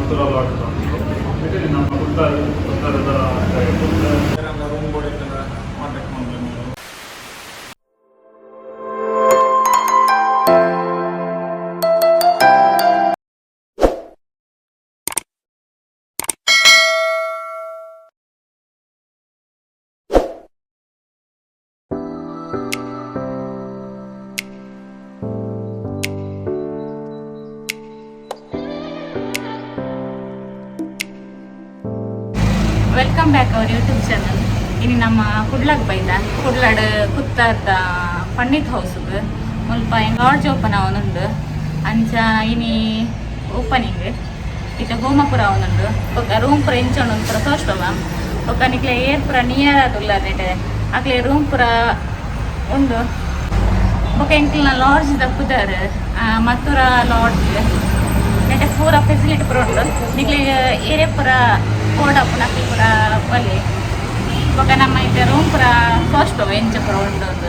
Mathura lodge ಇದು ನಮ್ಮ Kuttar ಕುತ್ತಾರದ room board contact ಮಾಡಬೇಕು. Welcome back our YouTube channel. ಇನಿ ನಮ್ಮ ಕುಡ್ಲಾಗ್ ಬೈದ ಕುಡ್ಲಾಡ್ ಕುತ್ತಾರ್ದ ಪಂಡಿತ್ ಹೌಸ್ಗ್ ಮುಲ್ಪ ಲಾಡ್ಜ್ ಓಪನ್ ಆವೊಂದುಂಡು. ಅಂಚ ಇನಿ ಓಪನಿಂಗ್ ಇತ್ತೆ ಹೋಮಪುರ ಆವೊಂದುಂಡು. ಬೊಕ್ಕ ರೂಮ್ ಪೂರ ಎಂಚ ಉಂಡು ಪೂರ ತೋಜ್ಪವ. ಬೊಕ್ಕ ನಿಕ್ಲೆ ಏರ್ ಪೂರ ನಿಯರ್ ಆದುಲ್ಲಾರ್ ನೆಟೆ ಅಕ್ಲೆ ರೂಮ್ ಪೂರ ಉಂಡು. ಬೊಕ್ಕ ಎಂಕ್ಲ್ನ ಲಾಡ್ಜ್ ದ ಪುದರ್ ಮಥುರಾ ಲಾಡ್ಜ್. ನೆಟೆ ಪೂರ ಫೆಸಿಲಿಟಿ ಪೂರ ಉಂಡು. ನಿಕ್ಲೆ ಏರಿಯಾ ಪೂರ ಬೋಡಾಪುನ ಅಕ್ಲ್ ಪೂರ ಬಲೆ. ಬೊಕ್ಕ ನಮ್ಮ ಇತ್ತೆ ರೂಮ್ ಪೂರ ತೋಜ್ಪವ ಎಂಚ ಪೂರ ಉಂಡು ಅಂದ್.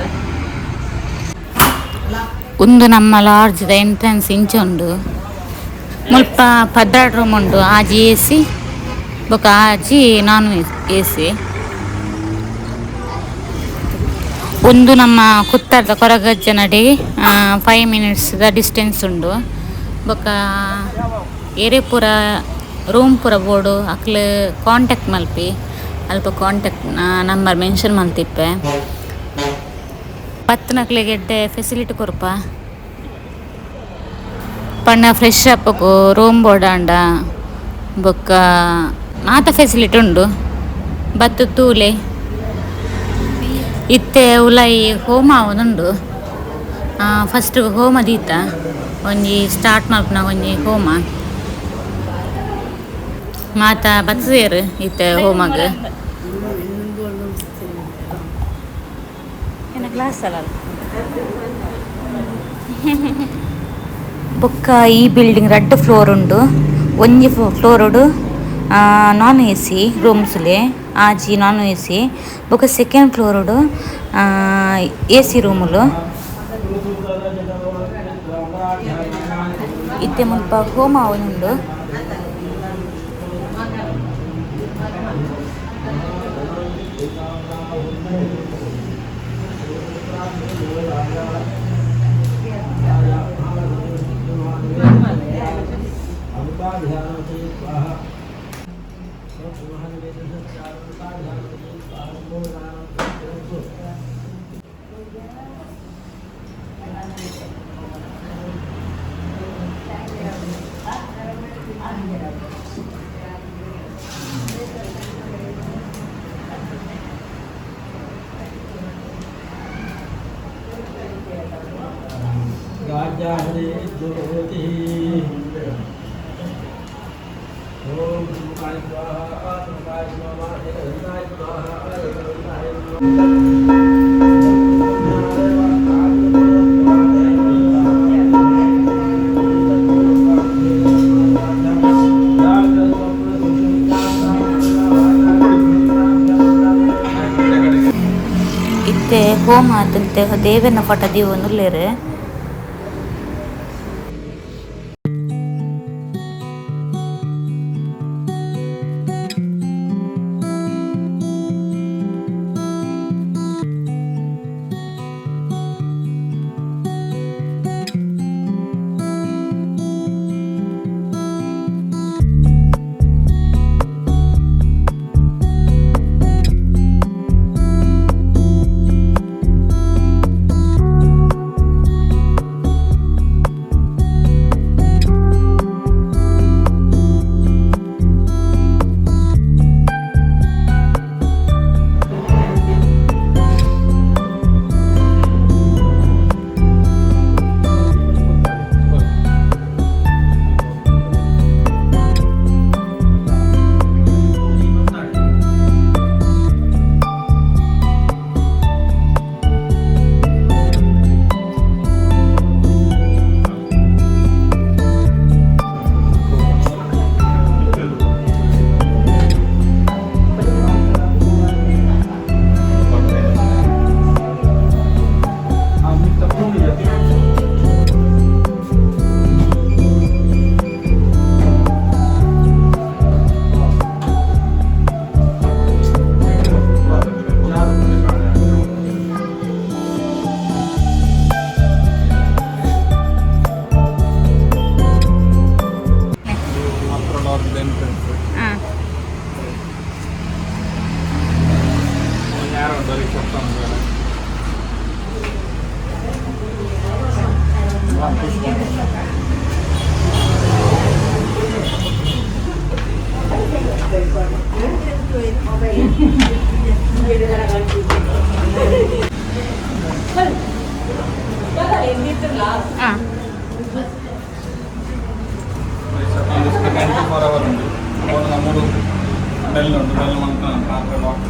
ಉಂದು ನಮ್ಮ ಲಾಡ್ಜ್ ದ ಎಂಟ್ರೆನ್ಸ್ ಇಂಚ ಉಂಡು. ಮುಲ್ಪ 12 ರೂಮ್ ಉಂಡು. ಆಜಿ ಎಸಿ ಬೊಕ್ಕ ಆಜಿ ನಾನ್ ಎಸಿ. ಉಂದು ನಮ್ಮ ಕುತ್ತಾರ್ದ ಕೊರಗಜ್ಜನಡಿ 5 ಮಿನಿಟ್ಸ್ ದ ಡಿಸ್ಟೆನ್ಸ್ ಉಂಡು. ಬೊಕ್ಕ ಏರೆ ಪೂರ ರೂಮ್ ಪೂರ ಬೋಡು ಅಕ್ಲ್ ಕಾಂಟ್ಯಾಕ್ಟ್ ಮಲ್ಪಿ. ಅಲ್ಪ ಕಾಂಟ್ಯಾಕ್ಟ್ ನಂಬರ್ ಮೆನ್ಷನ್ ಮಲ್ತಿಪ್ಪೆ. ಪತ್ತನಕ್ಲೆಗ್ ಎಡ್ಡೆ ಫೆಸಿಲಿಟಿ ಕೊರ್ಪ ಪಂಡ ಫ್ರೆಶ್ ಅಪ್ಪಗು ರೂಮ್ ಬೋಡಾಂಡ ಬೊಕ್ಕ ಮಾತ ಫೆಸಿಲಿಟಿ ಉಂಡು. ಬತ್ತ್ ತೂಲೆ. ಇತ್ತೆ ಉಲಾಯಿ ಹೋಮ ಆವೊಂದುಂಡು. ಫಸ್ಟ್ ಹೋಮ ದೀತ ಒಂಜಿ ಸ್ಟಾರ್ಟ್ ಮಲ್ಪುನ ಒಂಜಿ ಹೋಮ. ಮಾತ ಬತ್ತ್ದೆರ್ ಇತ್ತೆ ಹೋಮಗ್. ಗ್ಲಾಸ್ ಅಲ್ಲ. ಬೊಕ್ಕ ಈ ಬಿಲ್ಡಿಂಗ್ ರಡ್ಡ್ ಫ್ಲೋರ್ ಉಂಡು. ಒಂಜಿ ಫ್ಲೋರ್ ನಾನ್ ಎಸಿ ರೂಮ್ಸ್ಲೆ, ಆಜಿ ನಾನ್ ಎಸಿ. ಬೊಕ್ಕ ಸೆಕೆಂಡ್ ಫ್ಲೋರ್ ಎಸಿ ರೂಮುಲು. ಇತ್ತೆ ಮುಲ್ಪ ಹೋಮ ಆವೊಂದುಂಡು. ज्योतिः ॐ सुमुखाय स्वाहा, सुमुखाय स्वाहा, एकदन्ताय स्वाहा, एकदन्ताय. ಇತ್ತೆ ಹೋಮ ಆತಂತೆ ದೇವೆರ್ನ ಫೋಟೋ ದೀವೊಂದುಲ್ಲೆರ್. 24 ಅವರ್ ಉಂಟು. ಒಂದು ನಮ್ಮದು ಬೆಲ್ ಉಂಟು, ಬೆಲ್ ಮಂತ್ ರಾತ್ರಿ ಲಾಕ್.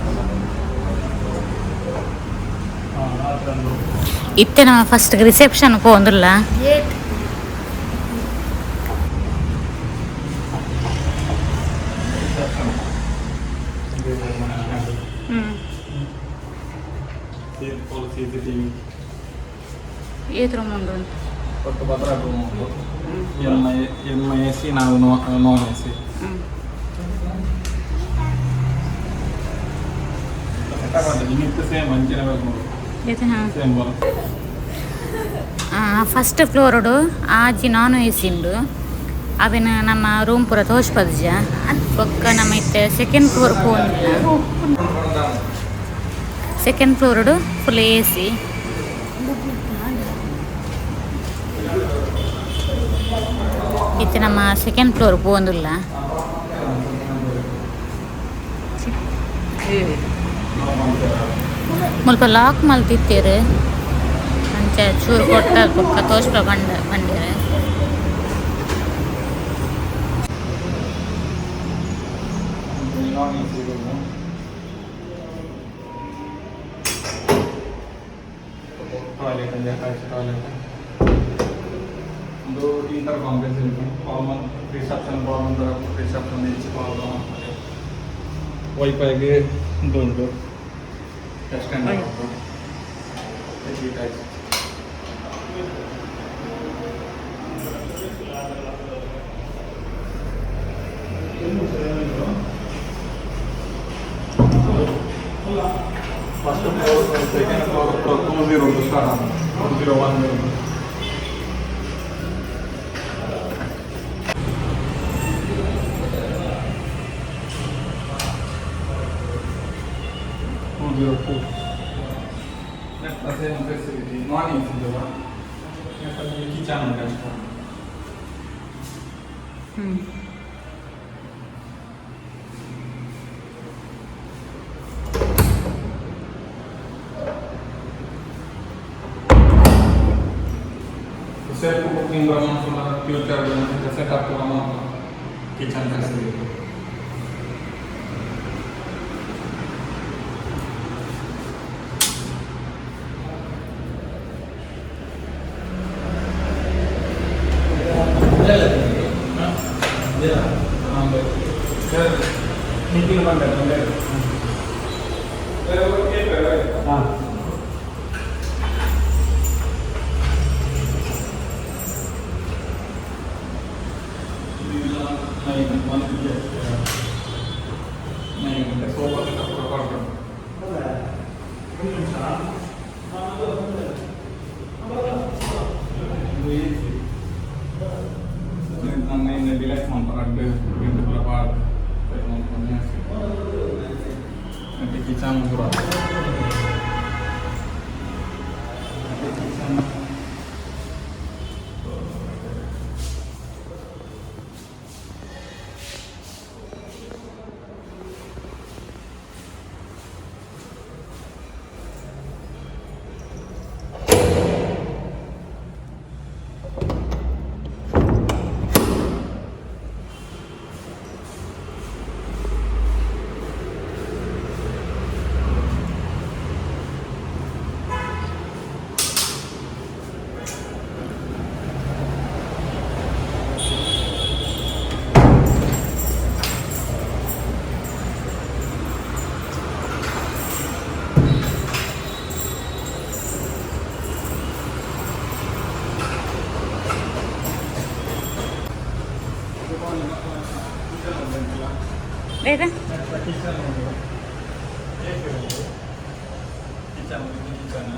ಹಾಂ, ರಾತ್ರಿ ಒಂದು. ಇತ್ತೆ ನಮ್ಮ ಫಸ್ಟ್ ರಿಸೆಪ್ಷನ್ ಪೋಂದುಲ್ಲ. ರಿಸೆಪ್ಷನ್. ಸಿಸಿಟಿವಿ. ಏತ್ ರೂಮ್ ಉಂಡು? ಒಟ್ಟು ಭದ್ರ ರೂಮ್ ಉಂಟು. ಎಮ್ಮ ಎಮ್ಮ ಎ ಸಿ, ನಾವು ನಾನ್ ಎ ಸಿ. ನಿಮಿತ್ತ ಸೇಮ್ ಅಂಚಿನ. ಏತ್? ಹಾಂ. ಸೇಮ್ ಬರ. ಫಸ್ಟ್ ಫ್ಲೋರ್ಡು ಆಜಿ ನಾನ್ ಎ ಸಿ ಉಂಡು. ಅವಿನ ನಮ್ಮ ರೂಮ್ ಪೂರ ತೋಜ್ಪದ್ಜ. ಬೊಕ್ಕ ನಮ್ಮ ಇತ್ತೆ ಸೆಕೆಂಡ್ ಫ್ಲೋರ್ ಪೋಂದಿಲ್ಲ. ಸೆಕೆಂಡ್ ಫ್ಲೋರ್ಡು ಫುಲ್ ಎ ಸಿ. ಇತ್ತೆ ನಮ್ಮ ಸೆಕೆಂಡ್ ಫ್ಲೋರ್ ಪೋಂದುಲ್ಲ. ಮುಲ್ಪ ಲಾಕ್ ಮಲ್ತಿತ್ತೀರು. ಅಂಚ ಚೂರು ಕೊಟ್ಟ ಬೊಕ್ಕ ತೋಜ್ಪ ಬಂಡ ಬಂಡೇರು. Non A C room. Toilet, attach toilet. ಒಂದು intercom facility. Common reception, common reception ಹೆಚ್ಚು ಕಾಲ್. ವೈಫೈಗೆ ಇದು ಉಂಟು, ಎಕ್ಸ್ಟೆಂಡ್ ಉಂಟು. Type. First floor, second floor, 20 start, 201. 202. Same facility, non AC. Kitchen ಉಂಟು ಅಷ್ಟೇ. ಹ್ಞೂ. Self cooking future setup kitchen facility. Nikhil ಬಂದ. ಹಾಂ. 9, 1, 9 sofa setup ಕೂಡ. ಇದು AC. ನನ್ನ ಇನ್ನು ಡಿಲೆಕ್ಟ್ ಮಾಡ್ತಾರೆ, ಅಡ್ಡು ಗಿಡ್ಡು ಪೂರ ಪಾಡ್ ಮತ್ತೆ ಕಿಚನ್ ಪೂರ, ಮತ್ತೆ ಕಿಚನ್. ಬೇಗ. ಕಿಚನ್ ಉಂಟು, ಎಸಿ ಉಂಟು, ಕಿಚನ್, ಕಿಚನ್.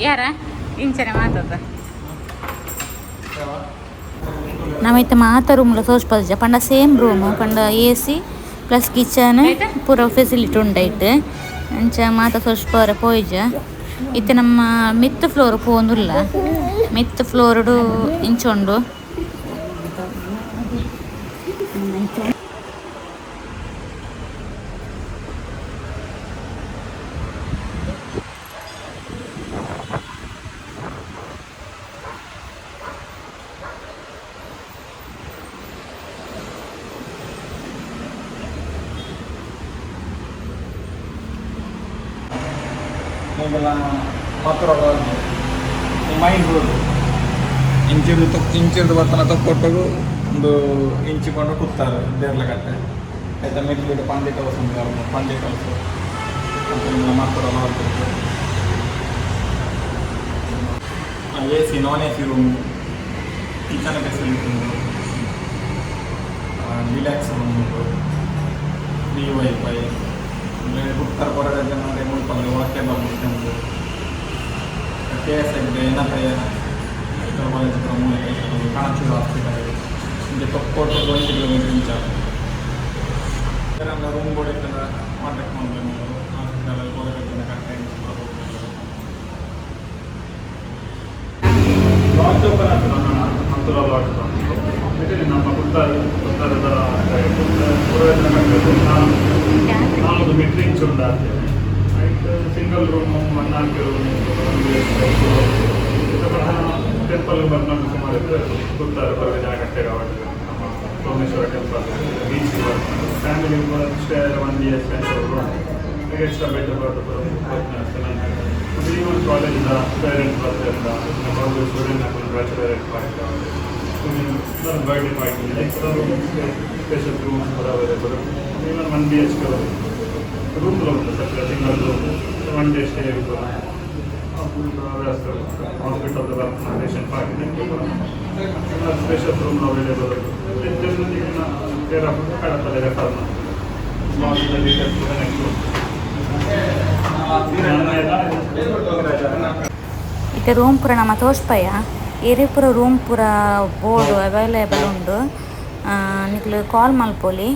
ಯಾರ ಇಂಚನೆ ಮಾತಾದ ನಮೈತೆ ಮಾತ ರೂಮ್ಲ ತೋಜ್ಪದ ಪಂಡ ಸೇಮ್ ರೂಮ್ ಪಂಡ ಎ ಸಿ ಪ್ಲಸ್ ಕಿಚನ್ ಪೂರ ಫೆಸಿಲಿಟಿ ಉಂಡೈಟ್. ಅಂಚ ಮಾತ ತೋಜ್ಪಾವರೆ ಪೋಯಿಜ. ಇತ್ತೆ ನಮ್ಮ ಮಿತ್ತು ಫ್ಲೋರ್ ಪೋಂದುಲ್ಲ. ಮಿತ್ತು ಫ್ಲೋರ್ಡು ಇಂಚ ಉಂಡು. ನೀವೆಲ್ಲ ಮಾತ್ರ ಮೈನ್ ರೋಡ್ ಇಂಚಿರ್ದು ತೊಕ್ ಇಂಚಿರ್ದು ಬರ್ತನ ತೊಕ್ಕೊಟ್ಟಗು ಒಂದು ಇಂಚಿ ಕೊಂಡು ಕುತ್ತಾರೆ ದೇರ್ಲ ಕಟ್ಟೆ ಆಯ್ತಾ. ಮಿಡ್ಲಿಡ್ ಪಂಡಿತ್ ಹೌಸ್ ಉಂಟು. ಪಂಡಿತ್ ಹೌಸ್ ಮಾತ್ರ AC, non AC room, kitchen facility ಉಂಟು, ರಿಲ್ಯಾಕ್ಸ್ ರೂಮ್ ಉಂಟು, ಫ್ರೀ ವೈಫೈ. ಕುತ್ತರ ಹೊರಗಡೆ ಜನ ಮುಲ್ಪಲ್ಲಿ walkable distance. K S Hegde, ಏನಪ್ಪಯ್ಯ ಮೆಡಿಕಲ್ ಕಾಲೇಜ್, ಕಾಣಚೂರು ಹಾಸ್ಪಿಟಲ್ ಇಂಚೆ ತೊಕ್ಕೋಟು 1 ಕಿಲೋಮೀಟರ್ ಇಂಚ. ರೂಮ್ ಬೋರ್ಡ್ ಇತ್ತಂದ್ರೆ ಕಾಂಟ್ಯಾಕ್ಟ್ ಮಾಡಬೇಕು. ಹಾಸ್ಪಿಟಲ್ ಹೊರಗಡೆ ಜನ ಕಟ್ಟೆ. ಲಾಡ್ಜ್ ಓಪನ್ ಆಗ್ತದೆ ಮಂತುರ ಲಾಡ್ಜ್. ನಮ್ಮ ಕುತ್ತಾರು ಕುತ್ತಾರದ 4 ಮೀಟ್ರ್ ಇಂಚ್ ಉಂಟು ಆಗ್ತದೆ. ಐಟ್ ಸಿಂಗಲ್ ರೂಮು, 1 ನಾಲ್ಕು ರೂಮ್. ಟೆಂಪಲ್ ಬಂದು ಸುಮಾರು ಕುತ್ತಾರೆ ಬರುವ ಜನ ಕಟ್ಟೆ. ನಮ್ಮ Someshwara temple, beach, family stay 1 day stay, extra bed. Even college parents ಬರ್ತಾರೆ, ನಮ್ಮ student bachelor birthday party, special rooms ಕೂಡ available. Even 1 BHK room ಉಂಟು, separate single room, 1 day stay. ವ್ಯವಸ್ಥೆ hospital patient party special room available. Care of ಕಡಪಲ್ಲಿ refer ಮಾಡ್ತಾರೆ. Details ಕೂಡ next. ಇತ್ತೆ room ಪೂರ ನಮ್ಮ ತೋಜ್ಪಯ. ಏರಿ ಪೂರ ರೂಮ್ ಪೂರ ಬೋರ್ಡ್ ಅವೈಲೇಬಲ್ ಉಂಡು. ನಿಕ್ಲು ಕಾಲ್ ಮಲ್ಪೊಲಿ.